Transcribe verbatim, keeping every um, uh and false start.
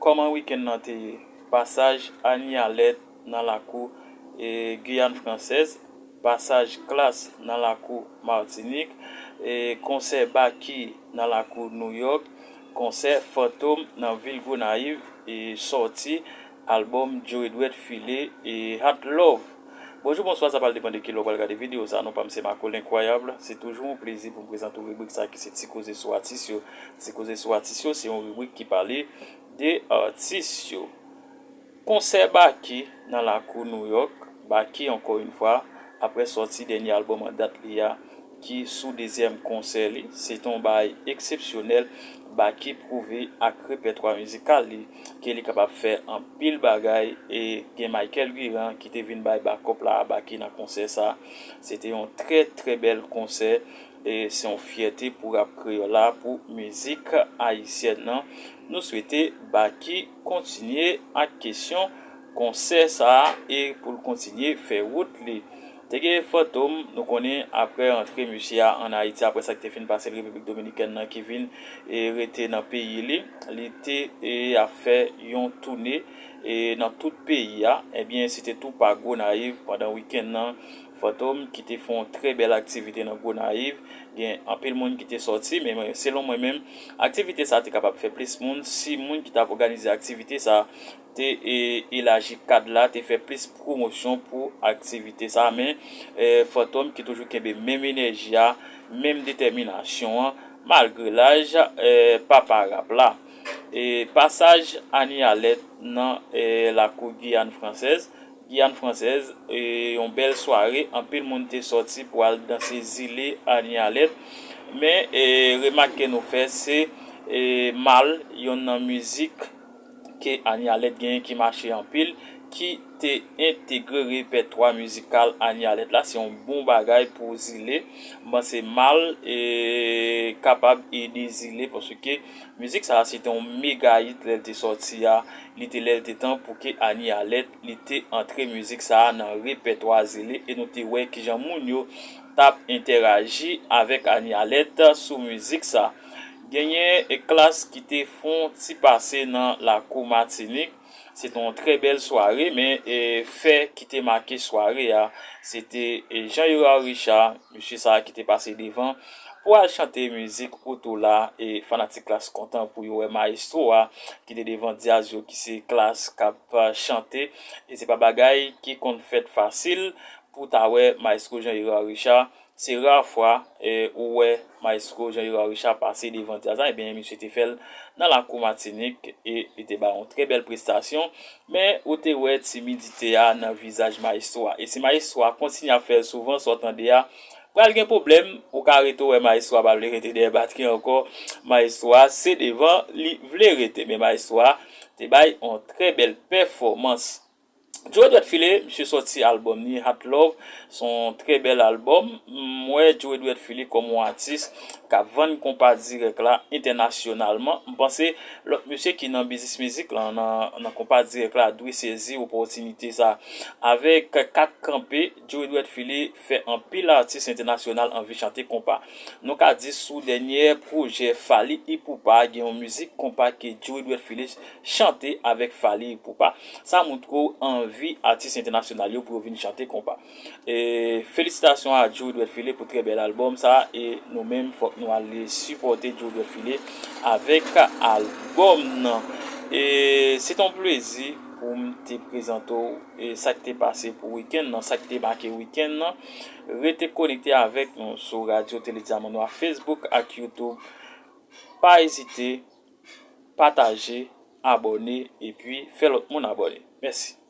Kòman wikenn nan te ye? Pasaj Anie Alerte nan lakou e Giyàn Fransèz, pasaj Klass nan lakou Matinik, e konsè Baky nan lakou Nouyòk, konsè Fantom nan vil Gonayiv, e sòti albòm Joe Edward File e Hot Love. Bonjou, bonswa, sa pral depann de kilè w pral gade videyo sa. Non pa m se Marco L'Incroyable. Se toujou yon plezi pou m prezante w ribrik sa ki se Ti Koze sou Atis yo. Ti Koze sou Atis yo se yon ribrik ki pale de atis yo. Konsè Baky nan lakou Nouyòk. Baky, ankò yon fwa, apre sòti dènye albòm an dat li a, ki sou dezyèm konsè li, se te yon bagay eksepsyonèl. Baky pwouve ak repètwa mizikal li ke li kapab fè anpil bagay, e gen Michael Guiran ki te vin bay bakòp la a Baky nan konsè sa. Se te yon trè, trè bèl konsè, e se yon fyète pou rap kreyòl la, pou mizik ayisyèn nan. Nou swete Baky kontinye ak kesyon konsè sa a e pou l kontinye fè wout li. Te gen Fantom, nou konnen apre rantre misye a ann Ayiti, apre sa ki te fin pase l Repiblik Dominikèn nan, ki vin e rete nan peyi li, li te e ap fè yon toune e nan tout peyi a. Ebyen, se te tou pa Gonayiv pandan wikenn nan. Fantom ki te fè yon trè bèl aktivite nan Gonayiv. Gen anpil moun ki te sòti, men mwen, selon mwen menm, aktivite sa a te kapab fè plis moun si moun ki t ap òganize aktivite sa a te e, elaji kad la, te fè plis pwomosyon pou aktivite sa a. Men e, Fantom ki toujou kenbe menm enèji a, menm detèminasyon an, malgre laj e, papa rap la. E pasaj Anie Alerte nan e, lakou Giyàn Fransèz. Giyàn Fransèz, e, yon bèl sware, anpil moun te sòti pou al danse Zile Anie Alerte. Men e, remak ke nou fè, se e, Mal, yonn nan mizik ke Anie Alerte genyen ki mache anpil, ki te entegre repètwa mizikal Anie Alerte la. Se yon bon bagay pou Zile. M panse Mal e, kapab ede Zile, paske mizik sa a se te yon mega hit lè l te sòti a. Li te lè l te tan pou ke Anie Alerte, li te antre mizik sa a nan repètwa Zile, e nou te wè kijan moun yo t ap entèraji avèk Anie Alerte sou mizik sa. Genyen e, Klass ki te fè yon ti pase nan lakou Matinik. Se te yon trè bèl sware, men e, fè ki te make sware a, se te e, Jean Hérard Richard, misye sa a ki te pase devan pou al chante mizik Otola, e fanatik Klass kontan pou yo wè mayestwo a ki te devan dyaz yo, ki se Klass, k ap chante. E se pa bagay ki konn fèt fasil pou w ta wè mayestwo Jean Hérard Richard. Se ra fwa e, ou wè mayestwo Jean Hérard Richard pase devan dyaz la, ebyen, misye te fè l nan lakou Matinik e li te bay yon trè bèl prestasyon. Men ou te wè timidite a nan vizaj mayestwo a. E si mayestwo a kontinye ap fè l souvan, sa w tande a, pral gen pwoblèm. Ou ka rete w wè mayestwo a pa vle rete dèyè batri ankò. Mayestwo a se devan li vle rete. Men mayestwo a te bay yon trè bèl pèfòmans. Joe Edward File, misye sòti albòm li, Hot Love. Se yon trè bèl albòm. M wè Joe Edward File kòm yon atis k ap vann konpa dirèk la entènasyonalman. M panse lòt mesye ki nan biznis mizik lan, nan, nan konpa dirèk la, dwe sezi opòtinite sa. Avèk Kat Kanpe, Joe Edward File fè anpil atis entènasyonal anvi chante konpa. Nou ka di sou dènyè pwojè Fally Ipupa, gen yon mizik konpa ke Joe Edward File chante avèk Fally Ipupa. Sa montre w anvi atis entènasyonal yo pou yo vin chante konpa. E felisitasyon a Joe Edward File pou trè bèl albòm sa, e nou menm fòk nou ale sipòte Joe Edward File avèk albòm nan. E se t yon plezi pou m te prezante w e sa k te pase pou wikenn nan, sa k te make wikenn nan. Rete konekte avèk nou sou Radyo Tele Dyaman Nwa, Facebook ak YouTube. Pa ezite, pataje, abòne, epi fè lòt moun abòne. Mèsi.